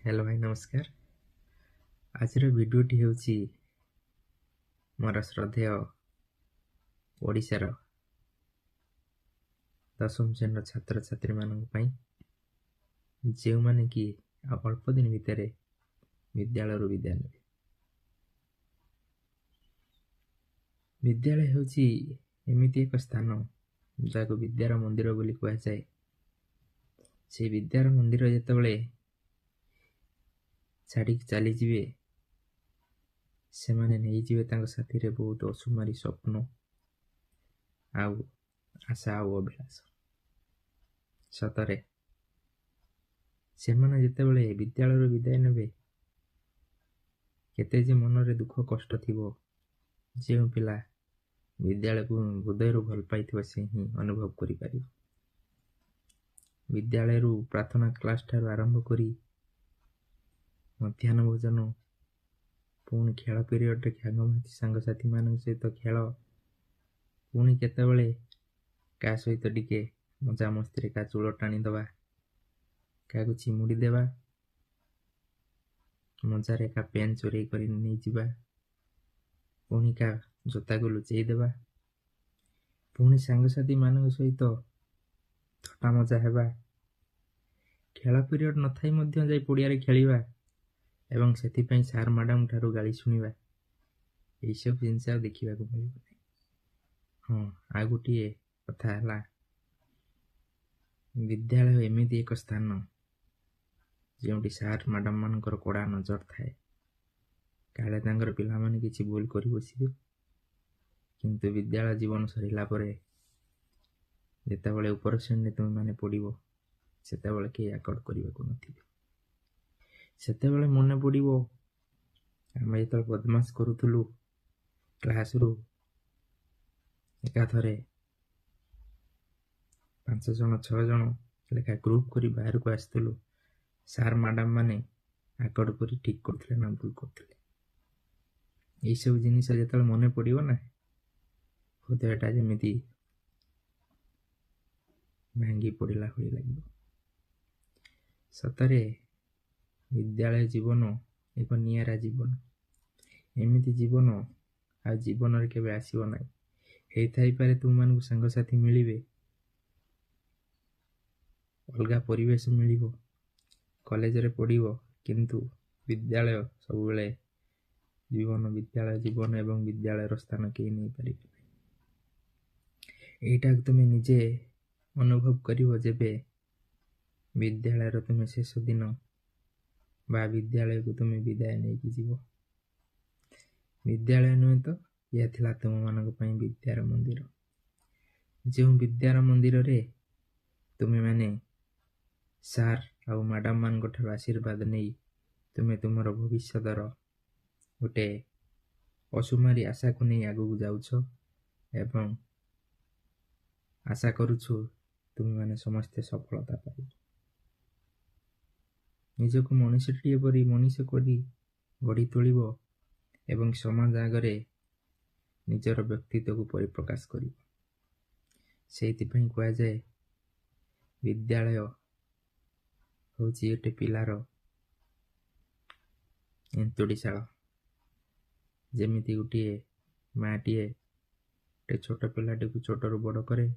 Hello ଭାଇ, ନମସ୍କାର। ଆଜିର ଭିଡ଼ିଓଟି ହେଉଛି ମୋର ଶ୍ରଦ୍ଧେୟ ଓଡ଼ିଶାର ଦଶମ ଶ୍ରେଣୀର ଛାତ୍ରଛାତ୍ରୀମାନଙ୍କ ପାଇଁ, ଯେଉଁମାନେ କି ଆଉ ଅଳ୍ପ ଦିନ ଭିତରେ ବିଦ୍ୟାଳୟରୁ ବିଦାୟ ନେବେ। ବିଦ୍ୟାଳୟ ହେଉଛି ଏମିତି ଏକ ସ୍ଥାନ ଯାହାକୁ ବିଦ୍ୟାର ମନ୍ଦିର ବୋଲି କୁହାଯାଏ। ସେଇ ବିଦ୍ୟାର ମନ୍ଦିର ଯେତେବେଳେ ଛାଡ଼ିକି ଚାଲିଯିବେ, ସେମାନେ ନେଇଯିବେ ତାଙ୍କ ସାଥିରେ ବହୁତ ଅସୁମାରୀ ସ୍ୱପ୍ନ ଆଉ ଆଶା ଆଉ ଅଭିଳାଷ। ସତରେ ସେମାନେ ଯେତେବେଳେ ବିଦ୍ୟାଳୟରୁ ବିଦାୟ ନେବେ, କେତେ ଯେ ମନରେ ଦୁଃଖ କଷ୍ଟ ଥିବ, ଯେଉଁ ପିଲା ବିଦ୍ୟାଳୟକୁ ହୃଦୟରୁ ଭଲ ପାଇଥିବ ସେ ହିଁ ଅନୁଭବ କରିପାରିବ। ବିଦ୍ୟାଳୟରୁ ପ୍ରାର୍ଥନା କ୍ଲାସ୍ ଠାରୁ ଆରମ୍ଭ କରି ମଧ୍ୟାହ୍ନ ଭୋଜନ, ପୁଣି ଖେଳ ପିରିୟଡ଼ରେ ସାଙ୍ଗସାଥିମାନଙ୍କ ସହିତ ଖେଳ, ପୁଣି କେତେବେଳେ କାହା ସହିତ ଟିକେ ମଜାମସ୍ତିରେ କାହା ଚୂଳ ଟାଣିଦେବା, କାହାକୁ ଚିମୁଡ଼ି ଦେବା, ମଜାରେ କାହା ପେନ୍ ଚୋରେଇ କରି ନେଇଯିବା, ପୁଣି କାହା ଜୋତାକୁ ଲୁଚେଇ ଦେବା, ପୁଣି ସାଙ୍ଗସାଥିମାନଙ୍କ ସହିତ ଥଟ୍ଟା ମଜା ହେବା, ଖେଳ ପିରିୟଡ଼ ନଥାଇ ମଧ୍ୟ ଯାଇ ପଡ଼ିଆରେ ଖେଳିବା ଏବଂ ସେଥିପାଇଁ ସାର୍ ମ୍ୟାଡ଼ାମ୍ ଠାରୁ ଗାଳି ଶୁଣିବା, ଏଇସବୁ ଜିନିଷ ଆଉ ଦେଖିବାକୁ ମିଳିବ ନାହିଁ। ହଁ, ଆଉ ଗୋଟିଏ କଥା ହେଲା, ବିଦ୍ୟାଳୟ ଏମିତି ଏକ ସ୍ଥାନ ଯେଉଁଠି ସାର୍ ମ୍ୟାଡ଼ାମ୍ ମାନଙ୍କର କଡ଼ା ନଜର ଥାଏ, କାଳେ ତାଙ୍କର ପିଲାମାନେ କିଛି ଭୁଲ କରି ବସିବେ। କିନ୍ତୁ ବିଦ୍ୟାଳୟ ଜୀବନ ସରିଲା ପରେ ଯେତେବେଳେ ଉପର ଶ୍ରେଣୀରେ ତୁମେମାନେ ପଡ଼ିବ, ସେତେବେଳେ କେହି ଆକଟ କରିବାକୁ ନଥିବେ। ସେତେବେଳେ ମନେ ପଡ଼ିବ ଆମେ ଯେତେବେଳେ ବଦମାସ କରୁଥିଲୁ, କ୍ଲାସରୁ ଏକାଥରେ 5 ଜଣ 6 ଜଣ ଲେଖା ଗ୍ରୁପ୍ କରି ବାହାରକୁ ଆସିଥିଲୁ, ସାର୍ ମ୍ୟାଡ଼ାମ୍ ମାନେ ଆକଟ କରି ଠିକ୍ କରୁଥିଲେ ନା ଭୁଲ କରୁଥିଲେ। ଏଇସବୁ ଜିନିଷ ଯେତେବେଳେ ମନେ ପଡ଼ିବ ନା, ହୃଦୟଟା ଯେମିତି ଭାଙ୍ଗି ପଡ଼ିଲା ଭଳି ଲାଗିବ। ସତରେ ବିଦ୍ୟାଳୟ ଜୀବନ ଏକ ନିଆରା ଜୀବନ। ଏମିତି ଜୀବନ ଆଉ ଜୀବନରେ କେବେ ଆସିବ ନାହିଁ। ହେଇଥାଇପାରେ ତୁମମାନଙ୍କୁ ସାଙ୍ଗସାଥି ମିଳିବେ, ଅଲଗା ପରିବେଶ ମିଳିବ, କଲେଜରେ ପଢ଼ିବ, କିନ୍ତୁ ବିଦ୍ୟାଳୟ ସବୁବେଳେ ଜୀବନ, ବିଦ୍ୟାଳୟ ଜୀବନ ଏବଂ ବିଦ୍ୟାଳୟର ସ୍ଥାନ କେହି ନେଇପାରିବେ ନାହିଁ। ଏଇଟାକୁ ତୁମେ ନିଜେ ଅନୁଭବ କରିବ ଯେବେ ବିଦ୍ୟାଳୟର ତୁମେ ଶେଷ ଦିନ ବା ବିଦ୍ୟାଳୟକୁ ତୁମେ ବିଦାୟ ନେଇକି ଯିବ। ବିଦ୍ୟାଳୟ ନୁହେଁ ତ, ଏହା ଥିଲା ତୁମମାନଙ୍କ ପାଇଁ ବିଦ୍ୟାର ମନ୍ଦିର, ଯେଉଁ ବିଦ୍ୟାର ମନ୍ଦିରରେ ତୁମେମାନେ ସାର୍ ଆଉ ମ୍ୟାଡ଼ାମ୍ ମାନଙ୍କ ଠାରୁ ଆଶୀର୍ବାଦ ନେଇ ତୁମେ ତୁମର ଭବିଷ୍ୟତର ଗୋଟେ ଅସୁମାରୀ ଆଶାକୁ ନେଇ ଆଗକୁ ଯାଉଛ ଏବଂ ଆଶା କରୁଛୁ ତୁମେମାନେ ସମସ୍ତେ ସଫଳତା ପାଇବ। ନିଜକୁ ମଣିଷଟିଏ ପରି ମଣିଷ କରି ଗଢ଼ି ତୋଳିବ ଏବଂ ସମାଜ ଆଗରେ ନିଜର ବ୍ୟକ୍ତିତ୍ୱକୁ ପରିପ୍ରକାଶ କରିବ। ସେଇଥିପାଇଁ କୁହାଯାଏ ବିଦ୍ୟାଳୟ ହେଉଛି ଗୋଟେ ପିଲାର ଏନ୍ତୁଡ଼ିଶାଳ। ଯେମିତି ଗୋଟିଏ ମାଆଟିଏ ଗୋଟେ ଛୋଟ ପିଲାଟିକୁ ଛୋଟରୁ ବଡ଼ କରେ,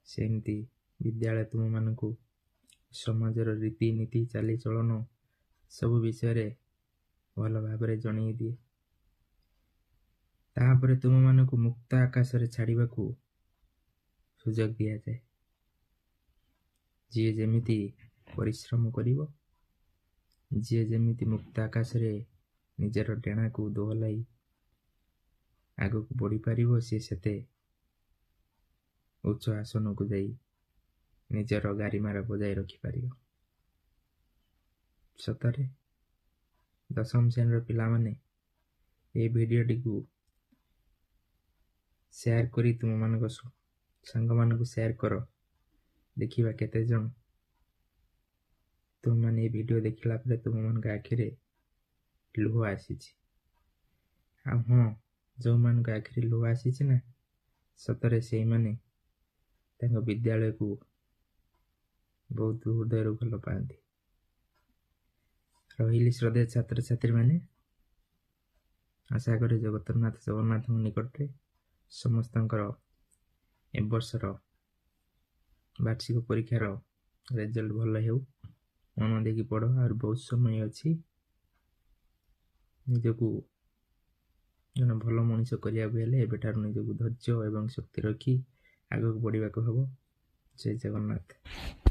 ସେମିତି ବିଦ୍ୟାଳୟ ତୁମମାନଙ୍କୁ ସମାଜର ରୀତିନୀତି, ଚାଲିଚଳନ ସବୁ ବିଷୟରେ ଭଲ ଭାବରେ ଜଣେଇ ଦିଏ। ତାପରେ ତୁମମାନଙ୍କୁ ମୁକ୍ତ ଆକାଶରେ ଛାଡ଼ିବାକୁ ସୁଯୋଗ ଦିଆଯାଏ। ଯିଏ ଯେମିତି ପରିଶ୍ରମ କରିବ, ଯିଏ ଯେମିତି ମୁକ୍ତ ଆକାଶରେ ନିଜର ଡେଣାକୁ ଦୋହଲାଇ ଆଗକୁ ବଢ଼ିପାରିବ, ସିଏ ସେତେ ଉଚ୍ଚ ଆସନକୁ ଯାଇ ନିଜର ଗାରିମାର ବଜାୟ ରଖିପାରିବ। ସତରେ ଦଶମ ଶ୍ରେଣୀର ପିଲାମାନେ ଏ ଭିଡ଼ିଓଟିକୁ ସେୟାର କରି ତୁମମାନଙ୍କ ସାଙ୍ଗମାନଙ୍କୁ ସେୟାର କର, ଦେଖିବା କେତେ ଜଣ ତୁମେମାନେ ଏ ଭିଡ଼ିଓ ଦେଖିଲା ପରେ ତୁମମାନଙ୍କ ଆଖିରେ ଲୁହ ଆସିଛି। ଆଉ ହଁ, ଯେଉଁମାନଙ୍କ ଆଖିରେ ଲୁହ ଆସିଛି ନା, ସତରେ ସେଇମାନେ ତାଙ୍କ ବିଦ୍ୟାଳୟକୁ ବହୁତ ହୃଦୟରୁ ଭଲ ପାଆନ୍ତି। ରହିଲି ଶ୍ରଦ୍ଧେୟ ଛାତ୍ରଛାତ୍ରୀମାନେ, ଆଶା କରେ ଜଗତରନାଥ ଜଗନ୍ନାଥଙ୍କ ନିକଟରେ ସମସ୍ତଙ୍କର ଏ ବର୍ଷର ବାର୍ଷିକ ପରୀକ୍ଷାର ରେଜଲ୍ଟ ଭଲ ହେଉ। ମନ ଦେଇକି ପଢ଼, ଆହୁରି ବହୁତ ସମୟ ଅଛି। ନିଜକୁ ଜଣେ ଭଲ ମଣିଷ କରିବାକୁ ହେଲେ ଏବେଠାରୁ ନିଜକୁ ଧୈର୍ଯ୍ୟ ଏବଂ ଶକ୍ତି ରଖି ଆଗକୁ ବଢ଼ିବାକୁ ହେବ। ଜୟ ଜଗନ୍ନାଥ।